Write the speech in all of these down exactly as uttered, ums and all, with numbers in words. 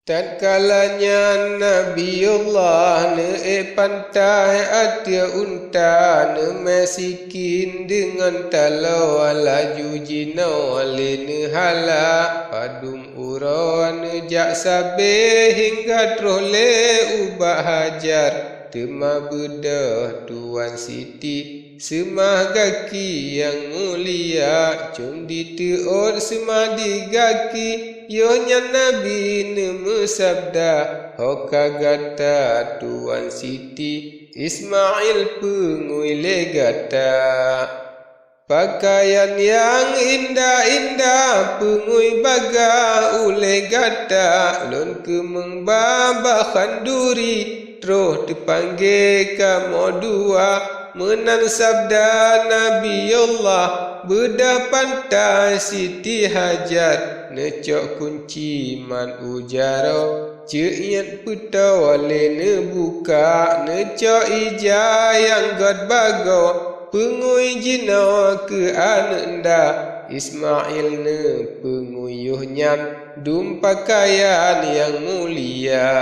Tatkala nyan Nabiullah neuék pantai ateueh unta, neumè sikin deungon taloe, laju jinoe lé neuhala padum uroe, neujak sabé hingga troh lé ubak Hajar. Teuma beudôh Tuan Siti seumah gaki nyang mulia, com diteuôt seumah di gaki, yoh nyan Nabi neumeusabda, "Ho ka gata, Tuan Siti, Ismail peungui lé gata." Peukayan nyang indah-indah peungui bagah ulèh gata, lôn keumeung ba bak khanduri, troh teupanggé kamoe dua. Meunan sabda Nabiullah, beudôh pantai Siti Hajar, neucok kunci man u jaroe. Ceu'iet peutoe lé neubuka, neucok ija nyang gèt bagoe, peungui jinoe keu aneuk nda. Ismail neupeungui yoh nyan dum peukayan nyang mulia.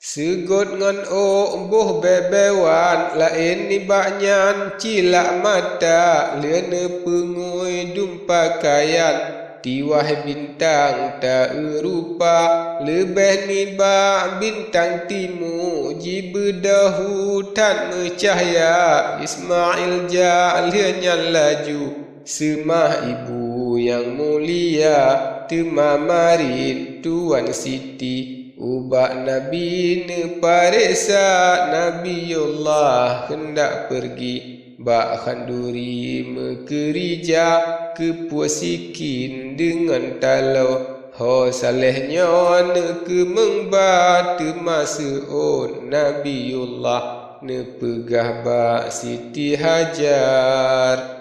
Seugôt ngon ôk boh bèe-bèe wan, laén nibak nyan cilak mata, lheueh neupeungui dum peukayan. Tiwah bintang ta-eurupa, leubeh nibak bintang timu, jibeudôh hu that meucahya. Ismail jak lheueh nyan laju, seumah ibu nyang mulia, teuma marit Tuan Siti. Ubak Nabi neupareksa, Nabiullah heundak peurgi bak khanduri meukeurija, keupeue sikin deungon taloe. Ho saleh nyoe neukeumeung ba, teuma seuôt Nabiullah neupeugah bak Siti Hajar,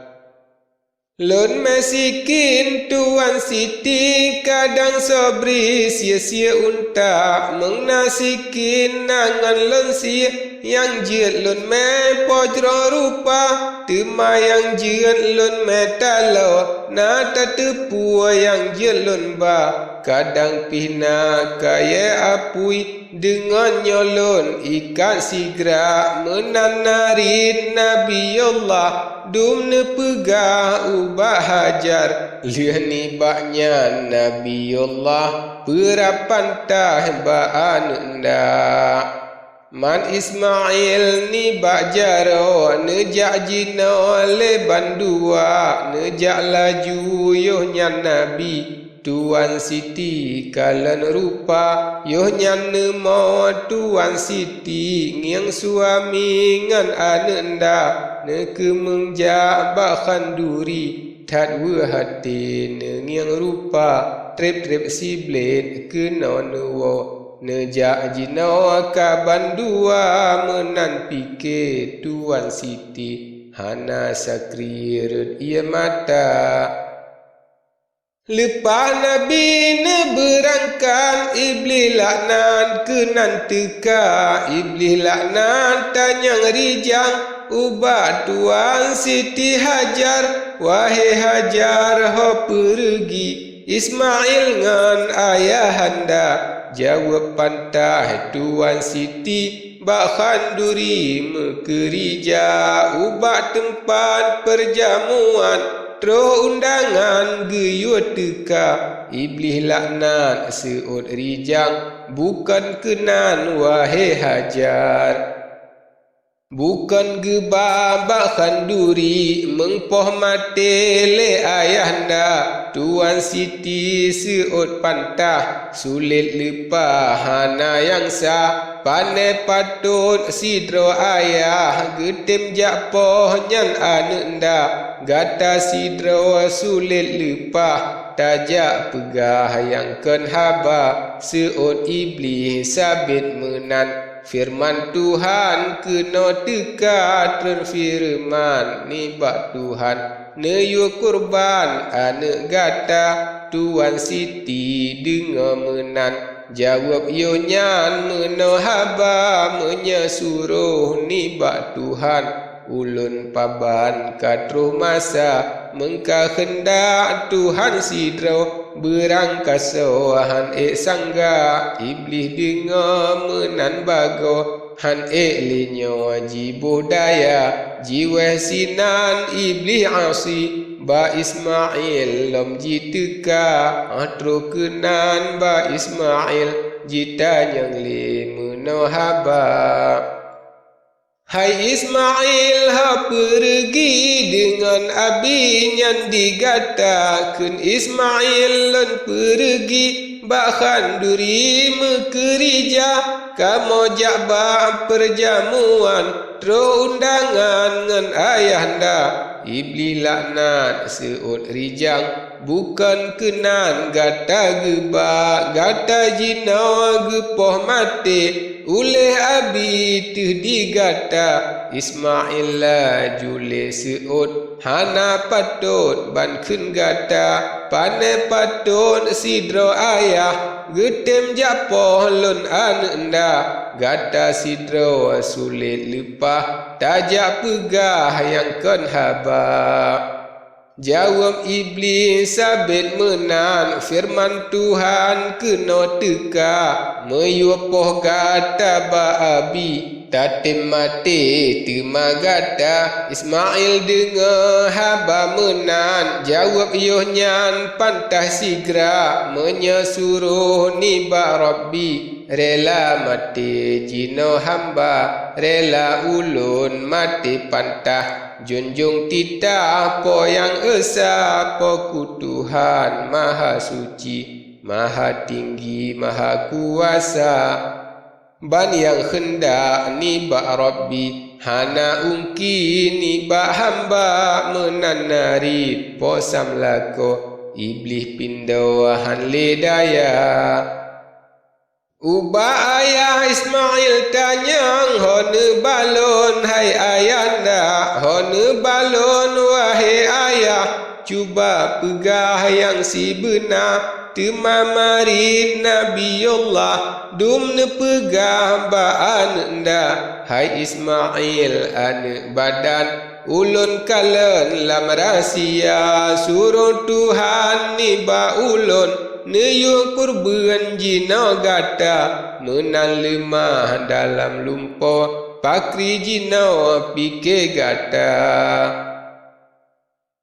"Lôn mè sikin, Tuan Siti, kadang sobri sie-sie unta, meung na sikin na ngon lôn sie, nyang jeuet lôn mè poh jroh rupa, teuma nyang jeuet lôn mè taloe, na tateupeue nyang jeuet lôn ba, kadang pih na kayèe apui." Deungon nyoe lôn ikat sigra, meunan narit Nabiullah dum neupeugah Hajar. Lheueh nibak nyan Nabiullah peurab pantai bak aneuk nda. Man Ismail nibak jaroe, neujak jinoe lé bandua, neujak laju yoh nyan Nabi. Tuan Siti kalon rupa, yoh nyan neumoe Tuan Siti ngieng suami ngon aneuk nda, neukeumeung jak bak khanduri. That weueh até neungieng rupa, treb-treb siblét keunoe neuwoe. Neujak jinoe ka bandua, meunan pike Tuan Siti, hana sakri rhot ie mata. Leupah Nabi neubeurangkat, Iblih laknat keunan teuka. Iblih laknat tanyong rijang ubak Tuan Siti Hajar, "Wahé Hajar, ho peureugi Ismail ngon ayahanda?" Jaweueb pantai Tuan Siti, bak khanduri meukeurija, ubak teumpat peurjamuan, troh undangan geuyue teuka. Iblih laknat seuôt rijang, bukon keunan, wahé Hajar. Bukon geuba bak khanduri, meung poh maté lé ayahanda. Tuan Siti seuôt pantai, sulet leupah hana nyang sa. Pane patot sidroe ayah geutem jak poh nyan aneuk nda. Gata sidroe sulet leupah, tajak peugah nyang kon haba. Seuôt Iblih sabet meunan. Feureuman Tuhan keunoe teuka, treun feureuman nibak Tuhan, "Neuyue kurban aneuk gata." Tuan Siti deungoe meunan, jaweueb, "Yoh nyan meunoe haba, meunyoe suroh nibak Tuhan, ulôn paban ka troh masa, meung ka keundak Tuhan sidroe." Beurangkasoe han ék sangga, Iblih deungoe meunan bagoe, han ék lé nyoe jiboh daya, jiwéh sinan Iblih asi. Bak Ismail lom jiteuka, óh troh keunan bak Ismail jitanyong lé meunoe haba. Hai Ismail, ho peureugi deungon abi nyan di gata? Kheun Ismail, lôn peureugi bak khanduri meukeurija, kamoe jak bak peurjamuan, troh undangan ngon ayahanda. Iblih laknat seuôt rijang. Bukon keunan gata geuba, gata jinoe geupoh maté, uléh abi teuh di gata. Ismail laju lé seuôt, hana patot ban kheun gata, pané patot sidroe ayah geutem jak poh lôn aneuëk nda. Gata sidroe sulet leupah, tajak peugah nyang kon haba. Jaweueb Iblih sabet meunan, feureuman Tuhan keunoe teuka, meuyue poh gata bak abi, tatem maté teuma gata. Ismail deungoe haba meunan, jaweueb yoh nyan pantah sigra, meunyoe suroh nibak Rabbi, rela maté jinoe hamba, rela ulôn maté pantah. Junjung titah Po nyang Esa, Po ku Tuhan Mahasuci, Mahatinggi, Mahakuasa. Ban nyang keundak nibak Rabbi, hana ungki nibak hamba. Meunan na rit Po Sam lakoe, Iblih pindoe han lé daya. Ubak ayah Ismail tanyong, ho neubalon hai ayahanda, ho neubalon wahé ayah, cuba peugah nyang sibeuna. Teuma marit Nabiullah dum neupeugah bak aneuëk nda, hai Ismail aneuëk badan, ulôn kalon lam rahsia, suroh Tuhan nibak ulôn neuyue keureubeuen jinoe gata, meunan leumah dalam lumpoe pakri jinoe pike gata.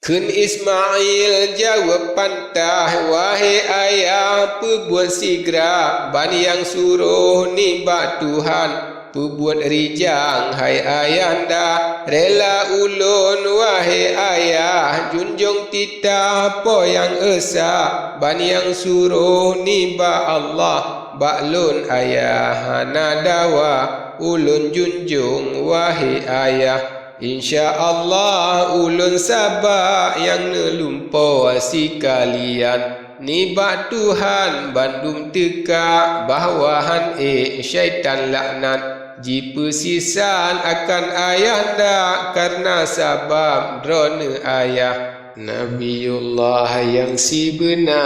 Kheun Ismail jaweueb pantah, wahé ayah, peubuet sigra ban nyang suroh nibak Tuhan. Peubuet rijang hai ayahanda, rela ulôn wahé ayah, junjung titah Po nyang Esa ban nyang suroh nibak Allah. Bak lôn ayah hana dawa, ulôn junjung wahé ayah. Insya Allah ulôn saba nyang neulumpoe sikalian. Nibak Tuhan bandum teuka, bahwa han ék syaitan laknat jipeusisat akan ayahanda kareuna sabab droeneueh ayah. Nabiullah nyang sibeuna,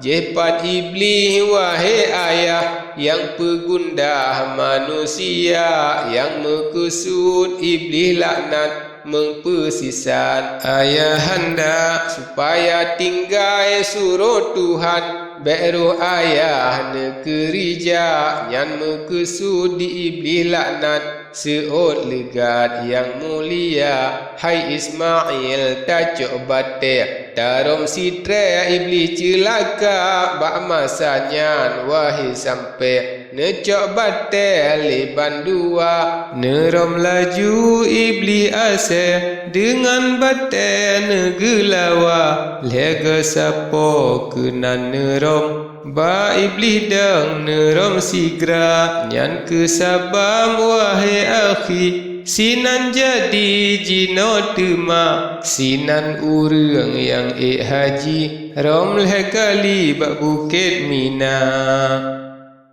jéh pat Iblih wahé ayah, nyang peugundah manusia, nyang meukeusut Iblih laknat meupeusisat ayahanda, supaya tinggai suroh Tuhan, bék roh ayah neukeurija. Nyan meukeusut di Iblih laknat. Seuôt leugat nyang mulia, hai Ismail, tacok batée, tarôm sitrée Iblih ceulaka. Bak masa nyan, wahé sampé, neucok batée lé bandua. Neurôm laju Iblih asée, deungon batée neugeulawa, lhée geusapoe keunan neurôm. Bak Iblih dong neurôm sigra, nyan keuh sabab, wahé akhi, sinan jadi jinoe teuma. Sinan ureuëng nyang ék haji, rhom lhée kali bak Bukét Mina.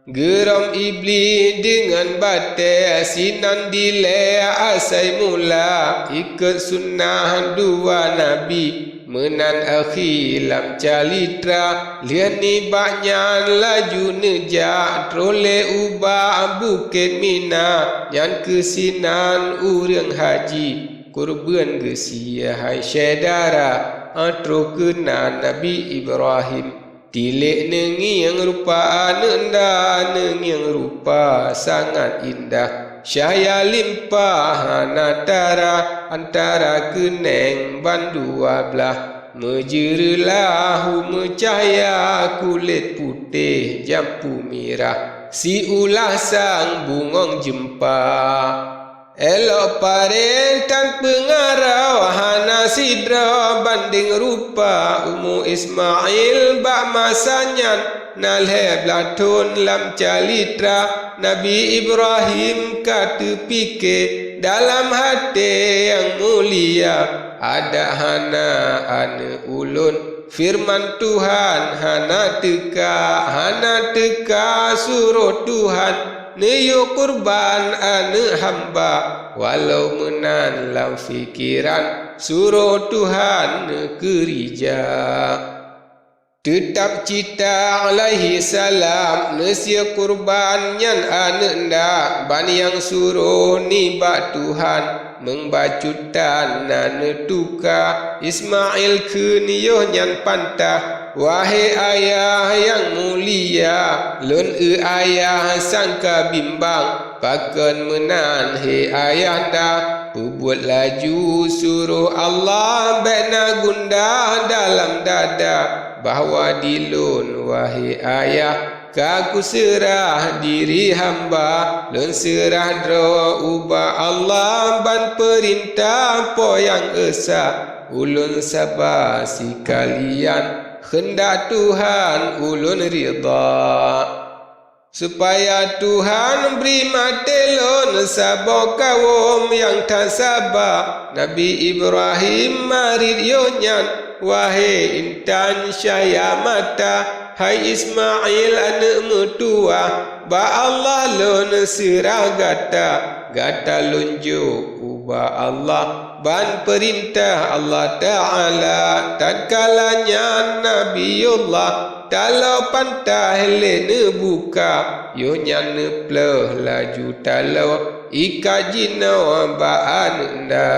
Geurhom Iblih deungon batée, sinan dilée asai mula, ikot sunnah dua nabi. Meunan akhi lam calitra, lheueh nibak nyan laju neujak, troh lé ubak Bukét Mina. Nyan keuh sinan ureuëng haji, keureubeuen geusie hai syedara, troh keunan Nabi Ibrahim. Tilék neungieng rupa aneuk nda, neungieng rupa sangat indah. Cahya limpah hana tara, antara keuneng bandua blaih. Meujeureulah u meucahya, kulét putéh jampu mirah, siulah sang bungöng jeumpa. Élok paré tan peungarau, hana sidroe bandéng rupa. Umu Ismail bak masa nyan na lhée blaih thon lam calitra. Nabi Ibrahim ka teupike dalam até nyang mulia, "Adak hana aneuk ulôn, firman Tuhan hana teuka, hana teuka suroh Tuhan neuyue kurban aneuk hamba." Walau meunan lam pikeran, suroh Tuhan neukeurija. Teutab cita alaihi salam neusiyue kurban nyan aneuk nda, ban nyang suroh nibak Tuhan. Meunbacut tan na neutuka, Ismail kheun yoh nyan pantah. Wahé ayah nyang mulia, lôn eu ayah sangka bimbang. Pakon meunan hé ayah nda, peubuet laju suroh Allah, bék na gundah dalam dada, bahwa di lôn wahé ayah, ka kuseurah diri hamba. Lôn seurah droe ubak Allah, ban peurintah Po Nyang Esa. Ulôn saba sikalian, keundak Tuhan ulôn ridha. Supaya Tuhan bri maté lôn saboh kawöm nyang that saba. Nabi Ibrahim marit yoh nyan, wahé intan cahya mata, hai Ismail aneuk meutuwah, bak Allah lôn seurah gata. Gata lôn jok ubak Allah, ban peurintah Allah Ta'ala. Tatkala nyan Nabiullah taloe pantah lé neubuka, yoh nyan neupleuh laju taloe ikat jinoe bak aneuk nda.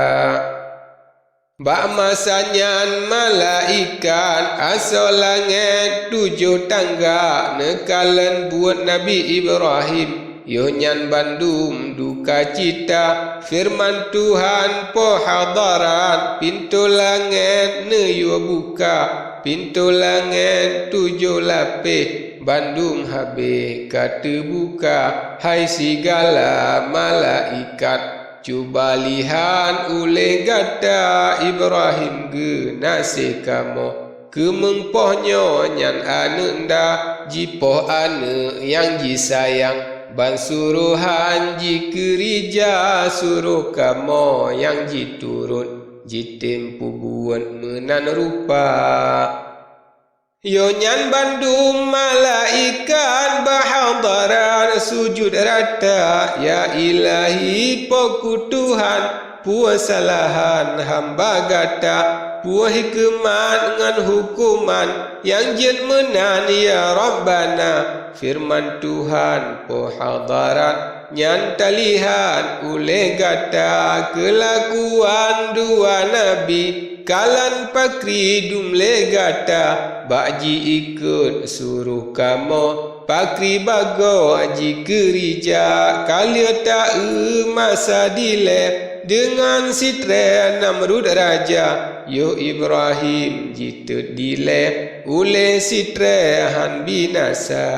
Bak masa nyan malaikat asoe langét tujoh tangga neukalon buet Nabi Ibrahim. Yoh nyan bandum duka cita, feureuman Tuhan Po Hadarat, pintoe langét neuyue buka, pintoe langét tujoh lapéh, bandum habéh ka teubuka, hai sigala malaikat. Cuba lihat ulée gata Ibrahim geunaséh kamoe. Keumeung poh nyoe nyan aneuk nda, jipoh aneuk nyang jisayang, ban surohan jikeurija, suroh kamoe nyang jiturot, jitem peubuet meunan rupa. Yoh nyan bandum malaikat bak hadarat sujud rata, "Ya Ilahi, Po ku Tuhan, peue salahan hamba gata, peue hikeumat ngon huköman nyang jeuet meunan, ya Rabbana?" Feureuman Tuhan Po Hadarat, "Nyan talihat ulée gata keulakuan dua nabi, kalon pakri dum lé gata, bak jiikot suroh kamoe, pakri bagoe jikeurija, ka lheueh taeu masa dilée deungon sitrée Namrud raja, yoh Ibrahim jitot dilée ulée sitrée han binasa."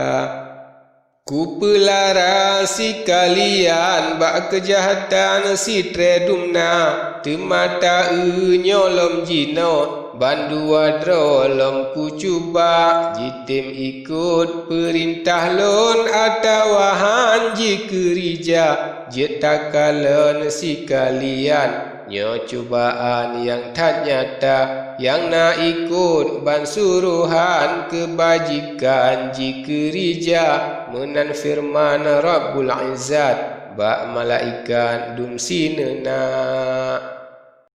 Kupeulara sikalian bak keujahatan sitrée dumna, teuma taeu nyoe lom jinoe, bandua droe lom kucuba, jitem ikot peurintah lôn atawa han jikeurija, jeuet takalon sikalian. Nyoe cubaan nyang that nyata, nyang na ikot ban surohan keubajikan jikeurija, meunan feureuman Rabbul Izzat bak malaikat dum sineuna.